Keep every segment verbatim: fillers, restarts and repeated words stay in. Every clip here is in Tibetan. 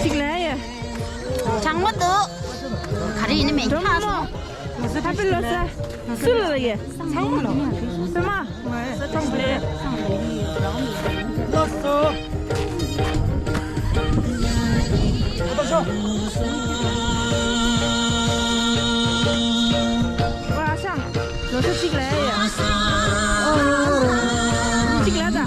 གཅིག་ལ་ཡ། གྲང་མོ་འདུག་ག་རེ་ཡིན་ནི་མེད་ཁྱག་སོང་། ཧ་པི་ལོ་ས། སུ་ལ་ཡ། ཚང་མ་ལ། པད་མ། ཚང་མ་ལ། ཨ་ཤ། ལོ་ས་གཅིག་ལ་ཡ། གཅིག་ལ་ད།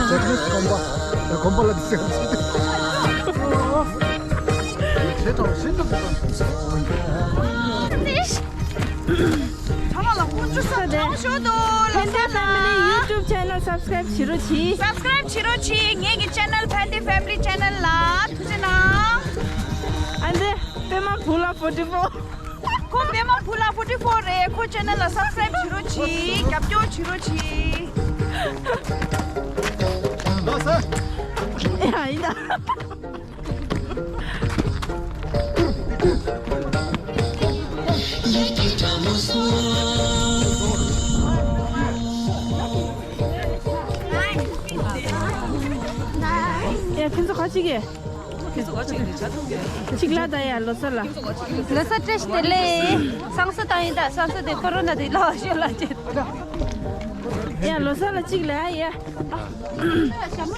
དེ་དེ་ཁོམ་པ་དེ་ཁོམ་པ་ལ་དེ་ཟེར། ཞེ་དྲག་ཞེ་དྲག་ཚང་མ་ལ་ཀུན་སྤྱོད་བཟང་པོ་ཞུ་འདུག་ལ་ས་ལ། Family YouTube channel subscribe བྱེད་རོགས་གྱིས། Subscribe བྱེད་རོགས་གྱིས། ངེད་ཀྱི་channel Phanty Family channel ལ་ཐུགས་རྗེ་གནང་། ཨ་འདི་པད་མ་བུ་ལ་forty four། ཁོ་པད་མ་བུ་ལ་forty four རེད། ཁོ་channel ལ་subscribe བྱེད་རོགས་གྱིས། རྒྱབ་སྐྱོར་བྱེད་རོགས་གྱིས། ལགས་སོ། ཡ་ཡིན་ད། ཡ་ཁྱེད་ཚོ་ག་ཅིག་གི། གཅིག་ལ་ད་ཡ་ལོ་གསར་ལ། ལོ་གསར་བཀྲ་ཤིས་བདེ་ལེགས། བསང་གསོལ་བཏང་ཡིན་ད། བསང་གསོལ་དེ་ཁོ་རོ་ན་དེ་ལོག་ཤོད་ལ་བྱེད། ཡ་ལོ་གསར་ལ་གཅིག་ལ་ཡ།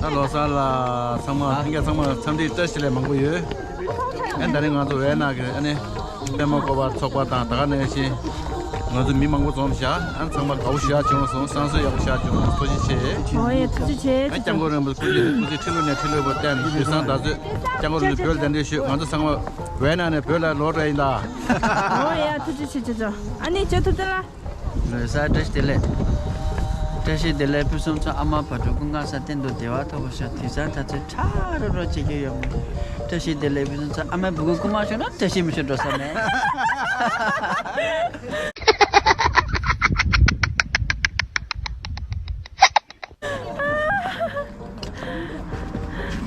ད་ལོ་གསར་ལ་ཚང་མ་ལྷན་རྒྱས་ཚང་མ་འཚམས་འདྲི་བཀྲ་ཤིས་བདེ་ལེགས་མང་པོ་ཡོད། ཨ་ད་རིང་ང་ཚོ་ཝེ་ན་གི་ཨ་ནི། པད་མ་བཀོད་པ་ཚོགས་པ་དང་ད་ག་ནང་བཞིན་ང་ཚོ་མི་མང་པོ་འཛོམས་ཤག་ཨ་ཚང་མ་དགའ་པོ་ཞེ་དྲག་བྱུང་སོང་། བསང་གསོལ་ཡག་པོ་ཞེ་དྲག་བྱུང་སོང་། ཐུགས་རྗེ་ཆེ། ཨོ་ཡ་ཐུགས་རྗེ་ཆེ། ཨ་སྐྱབས་མགོན་རིན་པོ་ཆེ་སྐུ་ཚེ་ཁྲི་ལོ་ནས་ཁྲི་ལོ་བར་བརྟན། དུས་བཟང་དར་ཚོད། སྐྱབས་མགོན་རིན་པོ་ཆེ་བོད་ལ་གདན་འདྲེན་ཞུས། ང་ཚོ་ཚང་མ་ཝེ་ན་ནས་བོད་ལ་ལོག་འགྲོ་ཡིན་ད། ཨོ་ཡ་ཐུགས་རྗེ་ཆེ་ཆེ་ཆེ། ཨ་ནི་ཅོ་ཐུབ་བསྟན་ལ། ལོ་གསར་བཀྲ་ཤིས་བདེ་ལེགས། བཀྲ་ཤིས་བདེ་ལེགས་ཕུན་སུམ་ཚོགས། ཨ་མ་བག་དྲོ་སྐུ་ཁམས་བཟང་། གཏན་དུ་བདེ་བ་ཐོབ་པར་ཤོག་དུས་བཟང་དར་ཚོད་ཁྲ་རོ་རོ་བྱེད་ཀྱི་ཡོད་མོད། བཀྲ་ཤིས་བདེ་ལེགས་ཕུན་སུམ་ཚོགས། ཨ་མའི་བུ་གུ་རྐུ་མ་བྱུང་ན་བཀྲ་ཤིས་མི་ཤོར་འགྲོ་ས་མེད།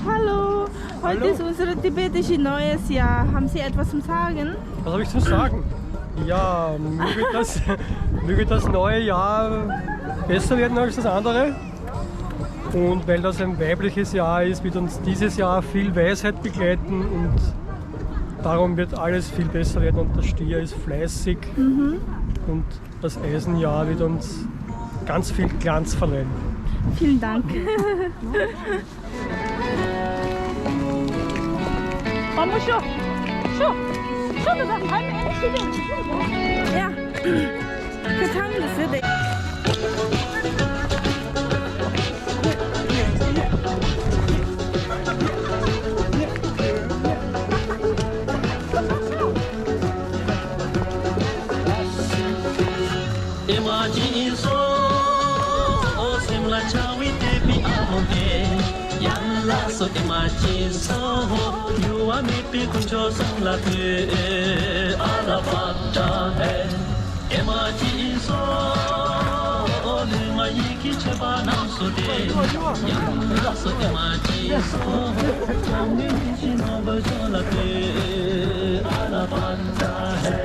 Hallo, heute ist unser tibetisches Neues Jahr. Haben Sie etwas zum Sagen? Was habe ich zu sagen? Ja, möge das, möge das neue Jahr besser werden als das andere. Und weil das ein weibliches Jahr ist, wird uns dieses Jahr viel Weisheit begleiten und darum wird alles viel besser werden. Und der Stier ist fleißig und das Eisenjahr wird uns ganz viel Glanz verleihen. Vielen Dank. Ja. ཨེ་མ་ཅི་སོ། སེམས་ལ་འཆར་བའི་དད་པའི་ཨ་ལོང་དེ། ཡང་ལགས་སོ་ཨེ་མ་ཅི་སོ། འགྱུར་བ་མེད་པའི་དཀོན་མཆོག་གསུམ་ལ་ཕུལ། ཨ་ལ་པ་ཏྲ་ཧེ། ཨེ་མ་ཅི་སོ། ལུས་ངག་ཡིད་ཀྱི་མཆོད་པ་རྣམས་སུ་སྟེ། ཡང་ལགས་སོ་ཨེ་མ་ཅི་སོ། ཚང་མས་ཡིད་བཞིན་ནོར་བུ་མཆོག་ལ་ཕུལ། ཨ་ལ་པ་ཏྲ་ཧེ།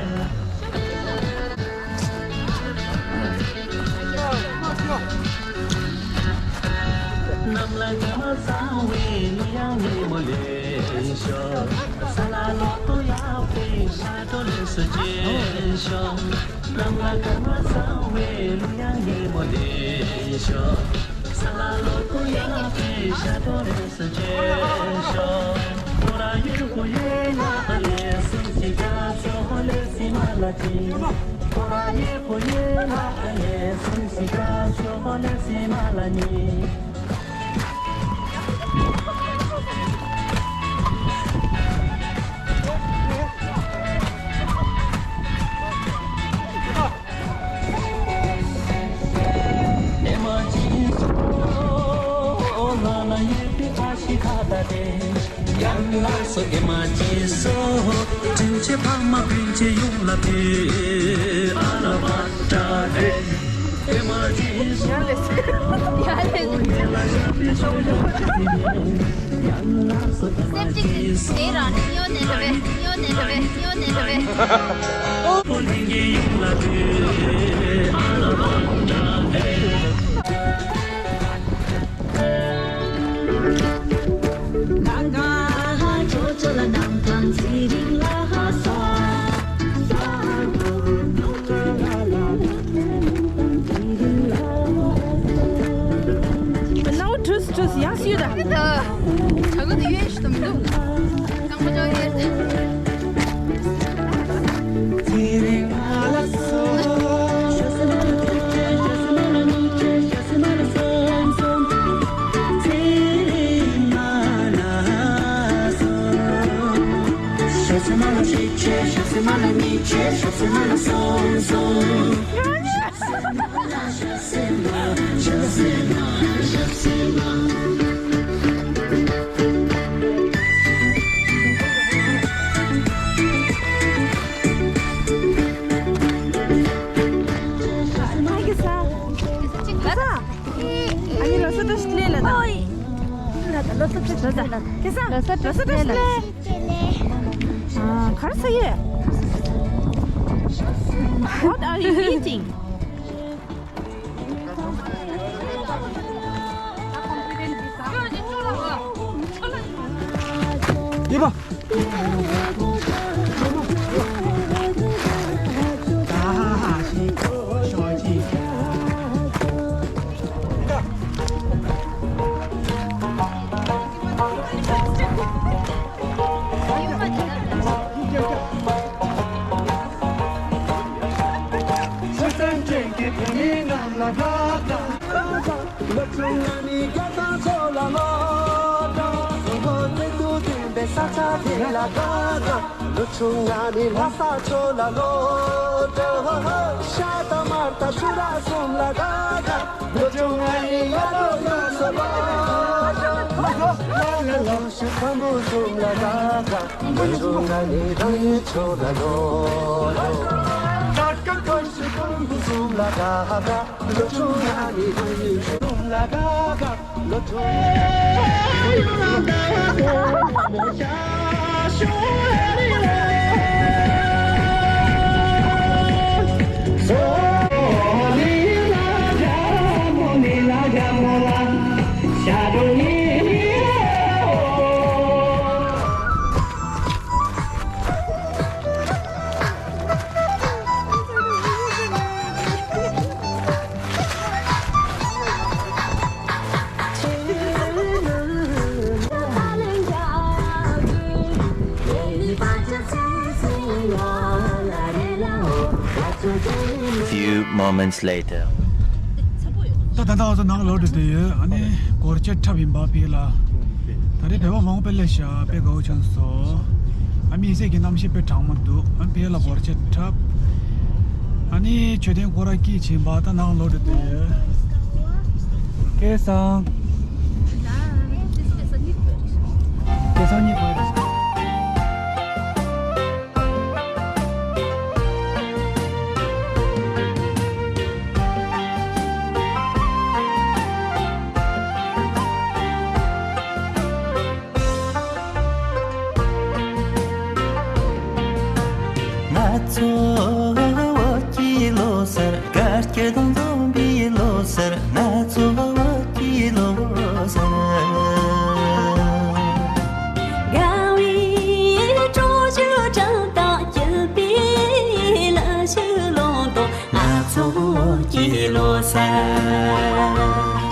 སེམས་ཅིག་དེ་རང་ནི་ཡོད་ནས་ལ་བས་ཡོད་ནས་ལ་བས་ཡོད་ནས་ལ་བས། ནའོ་ཊུས་ཊུས་ཡང་སུས་ད། ཨ། ཇ་གི་དེ་ཡོད་ཞིག་ད་མི་འདུག་རྐང་པ་ཅོག་ཡོད་དེ། ཨ་ནི་ལོ་སོ་ཏོ་ཤི་ལེ་ལ་ད། ལོ་སོ་ཏོ་ཤི་ལེ་ལ། ཁེ་སང་ལོ་སོ་ཏོ་ཤི་ལེ་ལ། ཨ། ག་རེ་ཟ་ཡོད། What are you eating? ཡེ་བ། ལོ་ཆུང་ང་ནི་རྒྱ་དང་ཚོ་ལ་ལོ་འགྲོ། ལོ་ཚོད་དུ་བསྟུན་པའི་ས་ཆ་དེ་ལ་དགའ་དགའ། ལོ་ཆུང་ང་ནི་ལྷ་ས་ཚོ་ལ་ལོ་འགྲོ། ཤ་དང་མར་དང་ཆུ་ར་གསུམ་ལ་དགའ་དགའ། ལོ་ཆུང་ང་ནི་ཡ་ལོ་ཡོད་ཚོ་ལོ་འགྲོ། ལོ་ལོ་ལོ་ཤུ་ཁམ་བུ་གསུམ་ལ་དགའ་དགའ། ལོ་ཆུང་ང་ནི་རང་ཡུལ་ཚོ་ལ་ལོ་འགྲོ། ཁམ་བུ་གསུམ་ལ་དགའ་དགའ། Few moments later. ད་ད་ལྟ་ང་ཚོ་ནང་ལོགས་འགྲོ་བསྡད་ཡོད། ཨ་ནི་སྒོར་གཅིག་འཁྲབ་ཡིན་པ་ཕ་གི་ལ། ད་རེས་བོད་པ་མང་པོ་དཔེ་སླེབས་ཤག་དཔེ་དགའ་བོ་བྱུང་སོང་། ཨ་མི་ཡི་སེ་གི་གནམ་གཤིས་དཔེ་གྲང་མོ་འདུག་ཨ་ཕ་གི་ལ་སྒོར་གཅིག་འཁྲབ། ཨ་ནི་མཆོད་རྟེན་སྐོར་ར་སྐྱིད་ཕྱིན་པ་ད་ནང་ལོགས་འགྲོ་བསྡད་ཡོད། སྐལ་བཟང་། སྐལ་བཟང་གཉིས་པ། ང་ཚོ་བོད་ཀྱི་ལོ་གསར། དཀར་སྐྱིད་དང་འཛོམས་པའི་ལོ་གསར། ང་ཚོ་བོད་ཀྱི་ལོ་གསར། དགའ་བའི་སྤྲོ་སྐྱིད་གྲངས་དང་། སྐྱིད་པའི་ལ་ཕྱུགས་ལོངས་དང་། ང་ཚོ་བོད་ཀྱི་ལོ་གསར།